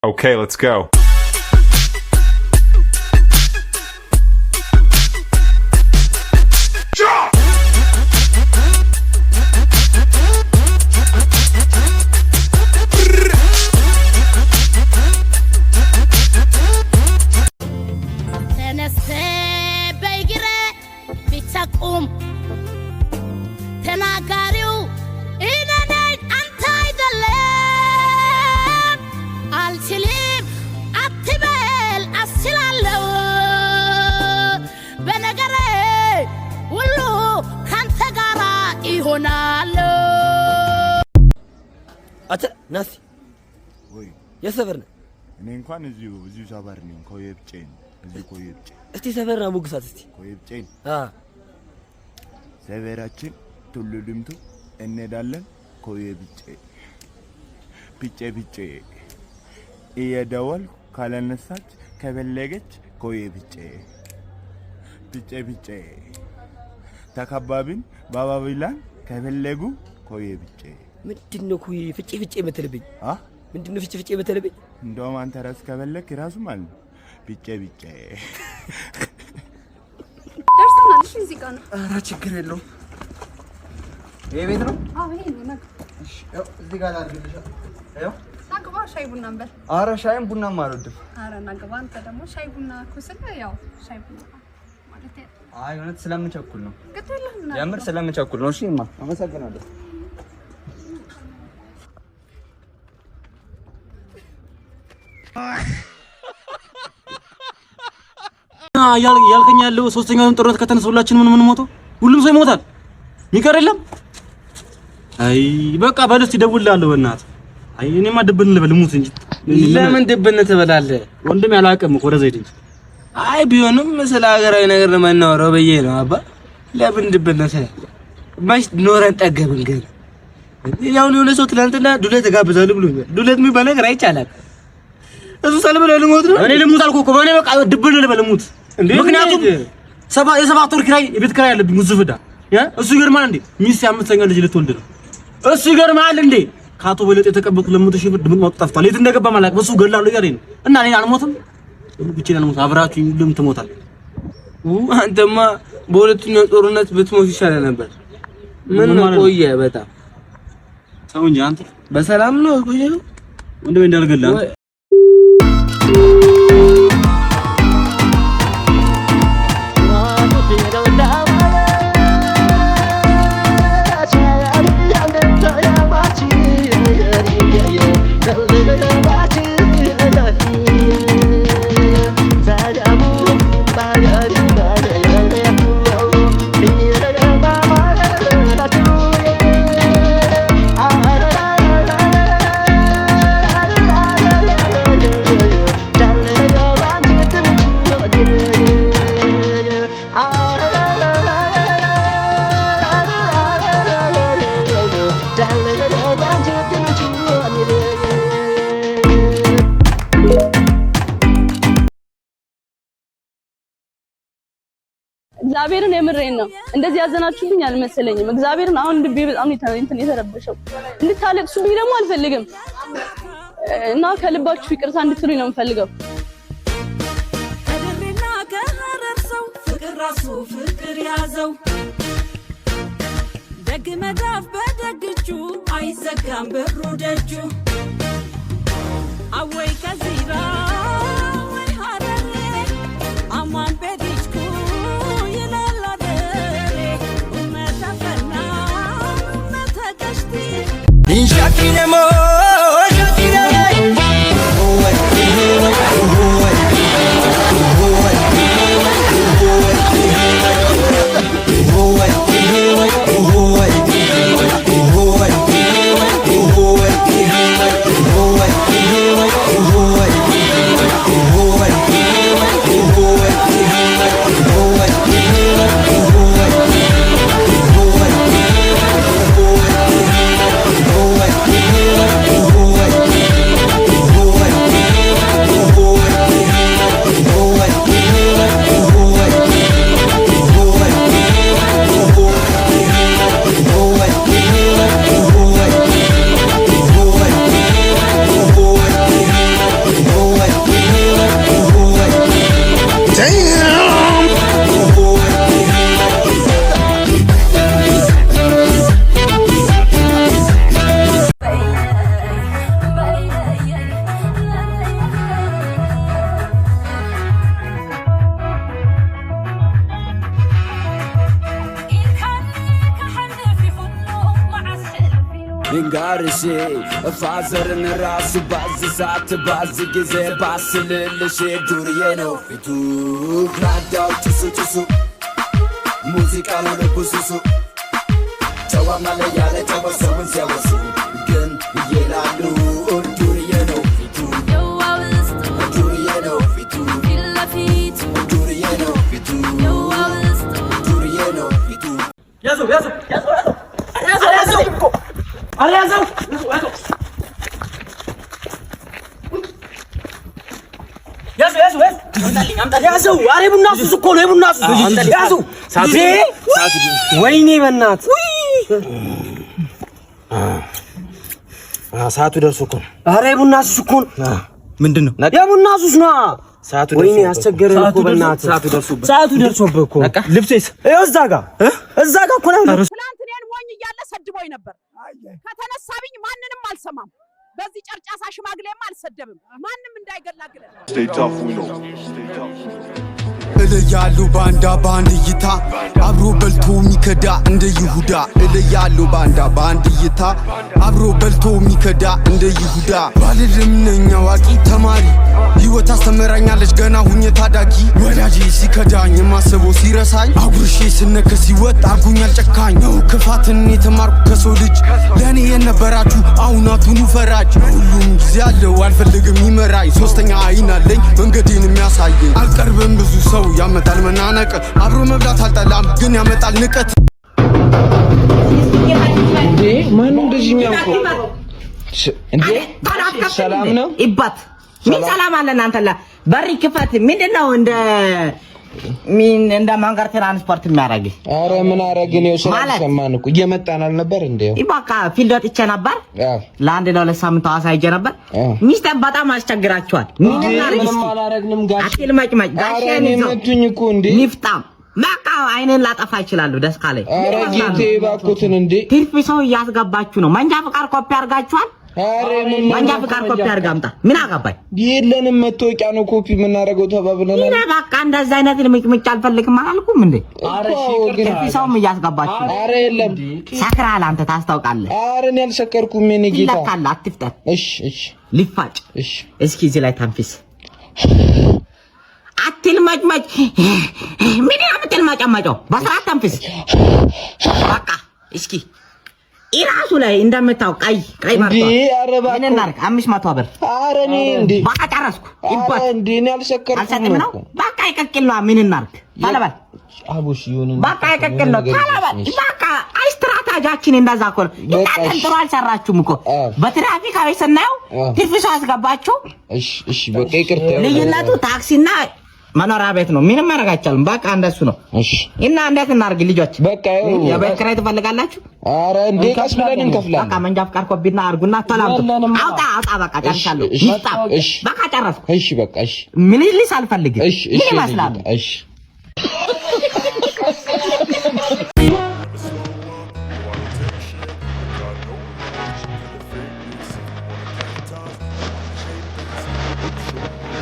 Okay, let's go. ተነስተ በእግሬ ብቻ ቁም፣ ተናጋሪው እኔ ነኝ አንተ አይደለም። አልችልም አትበል አስችላለሁ፣ በነገሬ ሁሉ ካንተ ጋራ ይሆናለሁ። አንተ ናሲ። ወይ። የት ሰፈር ነህ? እኔ እንኳን እዚሁ ሰፈር ነኝ። ኮዬ ብጬ ነው። እዚሁ ኮዬ ብጬ። እስቲ ሰፈርን አሞግሳት እስቲ። ኮዬ ብጬ ነው። አ። ሰፈራችን ቱሉ ዲምቱ እንሄዳለን። ኮዬ ብጬ ብጬ ብጬ እየደወልኩ ካላነሳች ከፈለገች ኮዬ ብጬ ብጬ ብጬ ተከባቢን ባባቢላን ከፈለጉ ኮዬ ብጬ። ምንድን ነው ኩይ ፍጬ ፍጬ የምትልብኝ? አ? ምንድን ነው ፍጬ ፍጬ የምትልብኝ? እንደውም አንተ ራስህ ከፈለክ ራሱ ማለት ነው ብጬ ብጬ። ደርሰናል። እሺ እዚህ ጋር ነው። ኧረ ችግር የለውም። ይሄ ቤት ነው። አዎ ይሄ ነው። ና። እሺ፣ ያው እዚህ ጋር ላድርግልሽ። ያው ና ግባ፣ ሻይ ቡና እንበል። ኧረ ሻይም ቡናም አልወድም። ኧረ ና ግባ። አንተ ደግሞ ሻይ ቡና እኮ ስልህ ያው ሻይ ቡና ማለት አይ እውነት ስለምቸኩል ነው። ግድ የለህም ና የምር ግባ። ስለምቸኩል ነው። እሺ እማ አመሰግናለሁ። ያልከኝ ያለው ሶስተኛውን ጦርነት ከተነሳ ሁላችንም ምን ምን ሞተው ሁሉም ሰው ይሞታል። የሚቀር የለም። አይ በቃ በል እስኪ እደውልልሃለሁ በእናትህ። አይ እኔማ ድብን ልበል ልሙት እንጂ። ለምን ድብን ትበላለህ? ወንድም ያላቅም እኮ ወደዛ ሂድ እንጂ። አይ ቢሆንም ስለ ሀገራዊ ነገር ነው የማናወራው ብዬ ነው አባ። ለምን ድብን ትላለህ? መች ኖረን ጠገብን ገና። አሁን የሆነ ሰው ትናንትና ዱለት እጋብዛለሁ ብሎኛል። ዱለት የሚባል ነገር አይቻልም። እሱ ሳልበላ ልሞት ነው። እኔ ልሙት አልኩህ እኮ በእኔ በቃ ድብን ልበል ልሙት። እንዴ? ምክንያቱም የ7 ወር ኪራይ የቤት ኪራይ አለብኝ ውዝፍ ዕዳ። እሱ ይገርማል እንዴ? ሚስት የአምስተኛ ልጅ ልትወልድ ነው። እሱ ይገርማል እንዴ? ከአቶ በለጠ የተቀበልኩት 200,000 ብር ድምጥ ማጡ ጠፍቷል። የት እንደገባ አላውቅም። እሱ ገላለሁ እያለኝ ነው። እና እኔ አልሞትም፣ ብቻዬን አልሞትም። አብራችሁ ሁሉም ትሞታለህ። አንተማ በሁለተኛው ጦርነት ብትሞት ይሻላል ነበር። ምን ምን ማለት ነው? ቆየ በጣም። ሰው እንጂ አንተ። በሰላም ነው ቆየ። ወንድሜ እንዳልገልህ አንተ። እግዚአብሔርን የምሬን ነው። እንደዚህ ያዘናችሁብኝ አልመሰለኝም። እግዚአብሔርን አሁን ልቤ በጣም ነው እንትን የተረበሸው። እንድታለቅሱብኝ ደግሞ አልፈልግም እና ከልባችሁ ይቅርታ እንድትሉኝ ነው የምፈልገው። ከድሬና ከሀረር ሰው ፍቅር ራሱ ፍቅር ያዘው። ደግ መዳፍ በደግ እጁ አይዘጋም በሩ ደጁ። አወይ ከዚራ ወይ ሀረሬ አማን ቤዲችኩ ይላል አገሬ ኡመተ ፈና ኡመተ ቀሽቲ። Shakinemo, ልንጋርሽ ፋዘርን ራሱ ባዝ ሰዓት ባዝ ጊዜ ባስልልሽ ዱርዬ ነው ፊቱ ግራዳው ጭሱ ጭሱ ሙዚቃ ነው ልቡ ሱሱ ጨዋማ ላይ ያለ ጨዋ ሰውን ሲያወሱ ግን ይላሉ ዱርዬ ነው ፊቱ ዱርዬ ነው ፊቱ ዱርዬ ነው ፊቱ ዱርዬ ነው ፊቱ። ያዘው፣ ያዘው፣ ያዘው፣ ያዘው፣ ያዘው፣ ኧረ ያዘው፣ ያዘው፣ ያዘው፣ ያዘው፣ ያዘው! ኧረ የቡና ሱስ እኮ ነው፣ የቡና ሱስ። ያዘው! ወይኔ በእናትህ፣ ሰዓቱ ደርሶ እኮ ነው። ኧረ የቡና ሱስ እኮ ነው። ምንድን ነው? የቡና ሱስ ነው። ሰዓቱ ወይኔ አስቸገረን እኮ በእናትህ። ሰዓቱ ደርሶብህ፣ ሰዓቱ ደርሶብህ እኮ። ልብሴስ? ይኸው እዛ ጋ፣ እዛ ጋ እኮ ነው። ትናንት እኔን ሞኝ እያለ ሰድቦኝ ነበር። ከተነሳብኝ ማንንም አልሰማም። በዚህ ጨርጫሳ ሽማግሌማ አልሰደብም። ማንም እንዳይገላግለን። Stay tough, we know. Stay tough. እለያለሁ ባንዳ በአንድ እይታ፣ አብሮ በልቶ ሚከዳ እንደ ይሁዳ። እለያለሁ ባንዳ በአንድ እይታ፣ አብሮ በልቶ ሚከዳ እንደ ይሁዳ። ባልልም ነኝ አዋቂ ተማሪ፣ ሕይወት አስተምራኛለች ገና ሁኜ ታዳጊ። ወዳጄ ሲከዳኝ፣ የማስበው ሲረሳኝ፣ አጉርሼ ስነከስ ሲወጥ አርጎኛል ጨካኝ ነው። ክፋትን የተማርኩ ከሰው ልጅ። ለእኔ የነበራችሁ አሁን አትሁኑ ፈራጅ። ሁሉም ጊዜ አለው፣ አልፈልግም ይመራኝ። ሶስተኛ አይን አለኝ መንገዴን የሚያሳየኝ። አልቀርብም ብዙ ሰው፣ ያመጣል መናነቅ። አብሮ መብላት አልጠላም ግን ያመጣል ንቀት። እንዴ፣ ማነው እንደዚህ የሚያውቀው? እንዴ፣ ሰላም ነው? ይባት ምን ሰላም አለ? እናንተ በር ክፈት። ምንድን ነው እንደ ምን እንደ መንገድ ትራንስፖርት የሚያደርግ? ኧረ ምን አደረግን? ይኸው ስራ ማለት? ሰማን እኮ፣ እየመጣን አልነበር እንዴ? በቃ field ወጥቼ ነበር። ለአንድ ለሁለት ሳምንት ሐዋሳ ሄጄ ነበር። ሚስቴን በጣም አስቸግራቸዋል። ምን እናድርግ ምንም እስኪ? አላደረግንም ጋሼ። አትልመጭመጭ። ኧረ ጋሼን እኔ ይዘው መቱኝ እኮ እንዴ። ንፍጣም በቃ አይኔን ላጠፋ ይችላሉ። ደስ ካለኝ። ኧረ ጌቴ እባክዎትን እንዴ። ትርፍ ሰው እያስገባችሁ ነው። መንጃ ፍቃድ ኮፒ አድርጋችኋል። ኧረ ምን መንጃ ፍቃድ ኮፒ አድርጋ አምጣ። ምን አገባኝ? የለንም፣ መታወቂያ ነው ኮፒ የምናደርገው ተባብለናል። እኔ በቃ እንደዛ አይነት ልምጭምጭ አልፈልግም አላልኩም እንዴ? እኮ ግን ትርፍ ሰውም እያስገባችሁ ነው። ኧረ የለም። ሰክረሃል አንተ፣ ታስታውቃለህ። ኧረ እኔ አልሰከርኩም የኔ ጌታ። ትለካለህ፣ አትፍጠን። እሺ እሺ። ሊፋጭ። እሺ። እስኪ እዚህ ላይ ተንፍስ። አትልመጭመጭ። ምን ነው የምትልመጨመጨው? በስርዓት ተንፍስ። በቃ እስኪ እራሱ ላይ እንደምታው ቀይ ቀይ እንዴ መርቷል። ኧረ ምን እባክዎ። እናድርግ? 500 ብር። ኧረ እኔ እንዴ በቃ ጨረስኩ። ኧረ ይባት እንዴ እኔ አልሰከርኩም አልሰጥም ነው። እኮ። በቃ ይቀቅል ነው። ምን እናድርግ? ተለበል። አቡሽ ይሁን። በቃ ይቀቅል ነው። ተለበል። በቃ አይ ስትራቴጂያችን እንደዛ እኮ ነው። በቃ እናንተም እሺ። ጥሩ አልሰራችሁም እኮ። በትራፊክ አቤት ስናየው ትርፍ ሰው አስገባችሁ። እሺ እሺ፣ በቃ ይቅርታ። ልዩነቱ ታክሲና መኖሪያ ቤት ነው። ምንም ማድረግ አይቻልም። በቃ እንደሱ ነው። እሺ። እና እንዴት እናድርግ ልጆች? በቃ ይኸው። የቤት ኪራይ ትፈልጋላችሁ? ኧረ እንዴ ቀስ ብለን እንከፍላለን። በቃ መንጃ ፍቃድ ኮፒና አድርጉና ቶሎ አምጡ። አውጣ አውጣ። በቃ ጨርሻለሁ። እሺ፣ ይውጣ። እሺ። በቃ ጨረስኩ። እሺ በቃ እሺ። ምልልስ አልፈልግም። እሺ ምን እሺ ይመስላል? እሺ።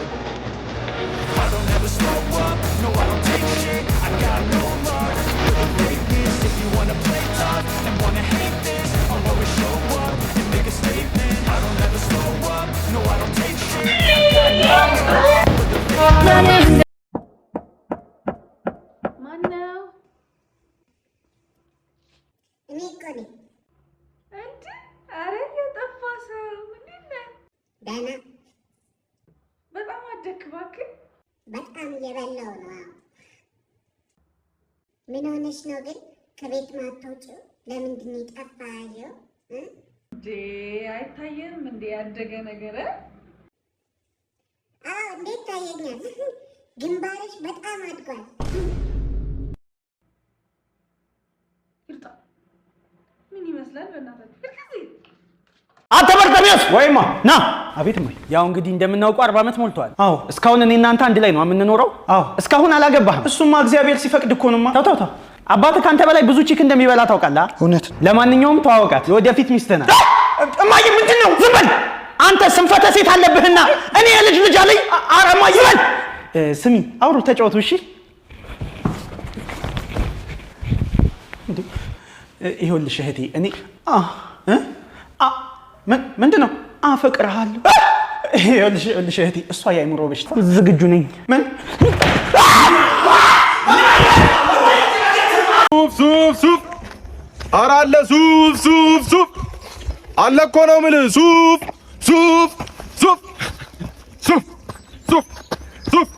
I don't ever slow up, no, I don't take shit. I got no love for the fakeness. If you wanna play tough and wanna hate this, I'll always show up and make a statement. I don't ever slow up, no, I don't take shit. I got no love for the fakeness. ማነው? እኔ እኮ ነኝ። እንዴ! አረ የጠፋ ሰው፣ እንዴት ነህ? ደህና። በጣም አደግክ እባክህ። በጣም እየበላው ነው። አዎ። ምን ሆነሽ ነው ግን ከቤት ማትወጪው? ለምንድን ነው የጠፋሽው? እ? እንዴ፣ አይታየንም እንዴ ያደገ ነገር እ? አዎ፣ እንዴት ታየኛል? ግንባርሽ በጣም አድጓል። ይርጣ ምን ይመስላል? በእናታችሁ ሁልጊዜ አንተ በርጠሚዮስ ወይማ ና። አቤት እማዬ። ያው እንግዲህ እንደምናውቀው 40 ዓመት ሞልቷል። አዎ። እስካሁን እኔ እናንተ አንድ ላይ ነው የምንኖረው። አዎ። እስካሁን አላገባህም። እሱማ እግዚአብሔር ሲፈቅድ እኮ ነውማ። ተው ተው ተው። አባትህ ከአንተ በላይ ብዙ chick እንደሚበላ ታውቃለህ? እውነት። ለማንኛውም ተዋወቃት፣ የወደፊት ሚስትህ ናት። እማዬ ምንድን ነው? ዝም በል አንተ፣ ስንፈተ ሴት አለብህና እኔ የልጅ ልጅ አለኝ። ኧረ እማዬ ዝም በል። ስሚ፣ አውሩ፣ ተጫወቱ። እሺ። እንዴ፣ ይኸውልሽ እህቴ እኔ ምንድን ነው? አፈቅርሃለሁ። ይኸውልሽ ይኸውልሽ እህቴ፣ እሷ የአእምሮ በሽታ። ዝግጁ ነኝ። ምን? ሱፍ ሱፍ ሱፍ፣ ኧረ አለ፣ ሱፍ ሱፍ ሱፍ አለ እኮ ነው የምልህ። ሱፍ ሱፍ ሱፍ ሱፍ ሱፍ ሱፍ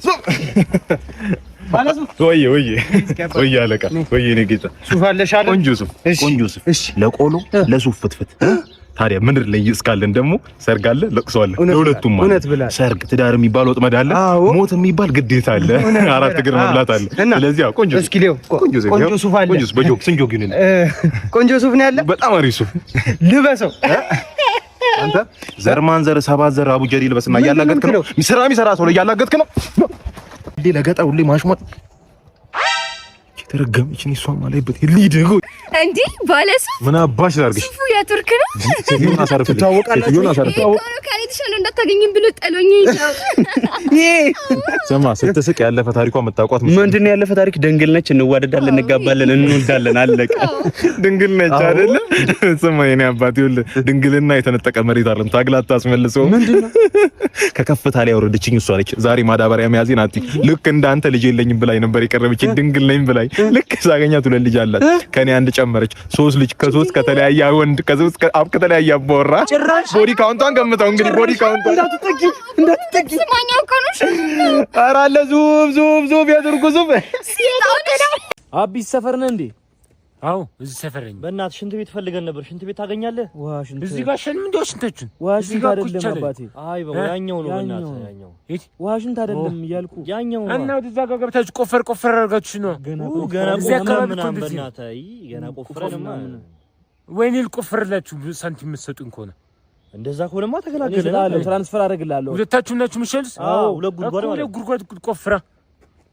ሱፍ። ወይዬ ወይዬ ወይዬ አለቃ፣ ወይዬ የእኔ ጌታ። ሱፍ አለሽ አለ። ቆንጆ ሱፍ፣ ቆንጆ ሱፍ ለቆሎ ለሱፍ ፍትፍት። ታዲያ ምድር ላይ እስካለን ደግሞ ሰርግ አለ፣ ለቅሶ አለ። ለሁለቱም አለ። እውነት ብለሃል። ሰርግ ትዳር የሚባል ወጥመድ አለ፣ ሞት የሚባል ግዴታ አለ፣ አራት እግር መብላት አለ። ስለዚህ ያው ቆንጆ እስኪ ሊው ቆንጆ ሱፍ፣ ቆንጆ ሱፍ አለ። ቆንጆ ሱፍ በጆግ ስንጆግ ይሁንልህ። ቆንጆ ሱፍ ነው ያለ። በጣም አሪፍ ሱፍ። ልበሰው። አንተ ዘር ማንዘር ሰባት ዘር አቡጀሪ ልበስና እያላገጥክ ነው። ስራ የሚሰራ ሰው ላይ እያላገጥክ ነው። ሁሌ ለገጠር ሁሌ ማሽሟጥ የተረገመች እኔ እሷን ማላይበት ሊድ እንዴ ባለሱፍ ምን አባሽ ላድርግሽ? ሱፉ የቱርክ ነው። ሴትዮን አሳርፍልኝ። ሴትዮን አሳርፍልኝ። ይሄ እኮ ነው ከእኔ የተሻለ እንዳታገኝም ብሎ ጠሎኝ ነው። ስማ፣ ስትስቅ ያለፈ ታሪኳ የምታውቋት ምንድን ነው ያለፈ ታሪክ? ድንግል ነች፣ እንዋደዳለን፣ እንጋባለን፣ እንወልዳለን። አለቀ። ድንግል ነች አይደለ? ስማ የኔ አባት፣ ይኸውልህ ድንግልና የተነጠቀ መሬት አይደለም፣ ታግላ አታስመልሰውም። ከከፍታ ላይ ያወረደችኝ እሷ ነች። ዛሬ ማዳበሪያ መያዜን አትይ። ልክ እንዳንተ ልጅ የለኝም ብላኝ ነበር የቀረበችኝ። ድንግል ነኝ ብላኝ ልክ ሳገኛት ሁለት ልጅ አላት። ከኔ አንድ ጨመረች፣ ሶስት ልጅ ከሶስት ከተለያየ ወንድ፣ ከሶስት አብ ከተለያየ አባወራ። Body count ቷን ገምተው እንግዲህ፣ body count ቷን። እንዳትጠጊ እንዳትጠጊ። ስማኛው እኮ ነው። ኧረ አለ ሱፍ ሱፍ ሱፍ የቱርኩ ሱፍ። አቢስ ሰፈር ነህ እንዴ? አዎ፣ እዚህ ሰፈር ነኝ። በእናትህ ሽንት ቤት ፈልገን ነበር። ሽንት ቤት ታገኛለህ? ውሃ ሽንት እዚህ ጋር ሸን ምንድን ነው ሽንታችን? ውሃ እዚህ ሽንት ጋር እኮ አይደለም ይቻላል። አባቴ። አይ በው ያኛው ነው። በእናትህ ያኛው ውሃ ሽንት አይደለም እያልኩ ያኛው ነው። እና ወደዛ ጋር ገብታችሁ ቆፈር ቆፈር አድርጋችሁ ነው። ገና ገና እዚህ ቆፍረን አካባቢ እኮ ምናምን እንደዚህ ነው። በእናትህ አይ ገና ቆፍረንማ። ወይኔ ልቆፍርላችሁ ሳንቲም የምትሰጡኝ ከሆነ። እንደዛ ከሆነማ ተገላገለ። Transfer አደርግልሃለሁ። ሁለታችሁም ናችሁ የምትሸጡት? አዎ፣ ሁለት ጉድጓድ እኮ ማለት ሁለት ጉድጓድ ቆፍራ፣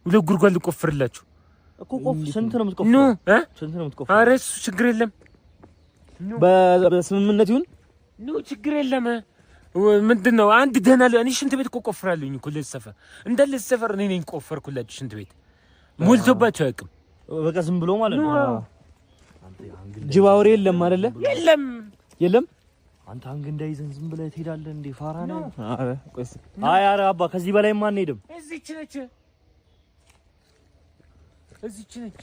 ሁለት ጉድጓድ ልቆፍርላችሁ እኮ። ቆፍ ስንት ነው የምትቆፍረው? ኑ እ ስንት ነው የምትቆፍረው? ኧረ እሱ ችግር የለም። በስምምነት ይሁን። ኑ ችግር የለም። ምንድን ነው አንድ ደህና እኔ ሽንት ቤት እኮ ቆፍራለሁኝ እኮ ለዚህ ሰፈር፣ እንዳለ ለዚህ ሰፈር እኔ ነኝ ቆፈርኩላችሁ። ሽንት ቤት ሞልቶባቸው አያውቅም። በቃ ዝም ብሎ ማለት ነው። ጅብ አውሬ የለም አይደለ? የለም። የለም። አንተ አንግ እንዳይዘን ዝም ብለህ ትሄዳለህ እንዴ? ፋራ ነህ። ኧረ ቆይ እስኪ። አይ ኧረ አባ ከዚህ በላይማ አንሄድም። እዚች ነች፣ እዚች ነች።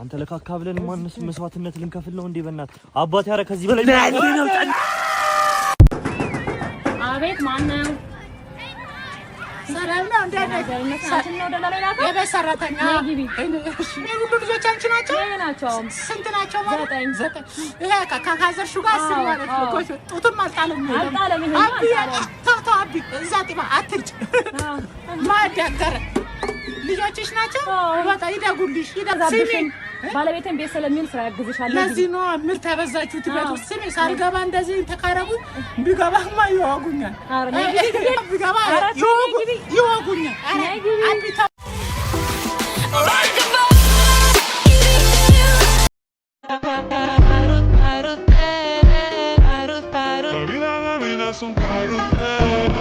አንተ ለካካ ብለን ማንስ መስዋዕትነት ልንከፍል ነው እንዴ? በእናትህ አባቴ፣ ኧረ ከዚህ በላይ አቤት፣ ማን ነው? ሰላም ነው? እንዴት ነህ? የቤት ሰራተኛ። ይሄ ሁሉ ልጆች አንቺ ናቸው? ስንት ናቸው ማለት? ዘጠኝ። ይሄ ከካዘርሹ ጋር 10 ማለት ነው። ጡትም አልጣለም። አልጣለም፣ ይሄማ አቢ አልጣለም። ተው ተው፣ አቢ እዛ ጥባ አትርጭ። ማዳገረ ልጆችሽ ናቸው። በቃ ይደጉልሽ። ስሚ፣ ባለቤቴን ቤት ስለሚውል ስራ ያግዝሻል። ለዚህ ነው ምርት ያበዛችሁት ቤት ውስጥ። ስሚ፣ ሳልገባ እንደዚህ ተካረጉ ቢገባማ ይወጉኛል። ቢገባ ይወጉኛል። ኧረ አቢ ተው። La vida es un carrusel.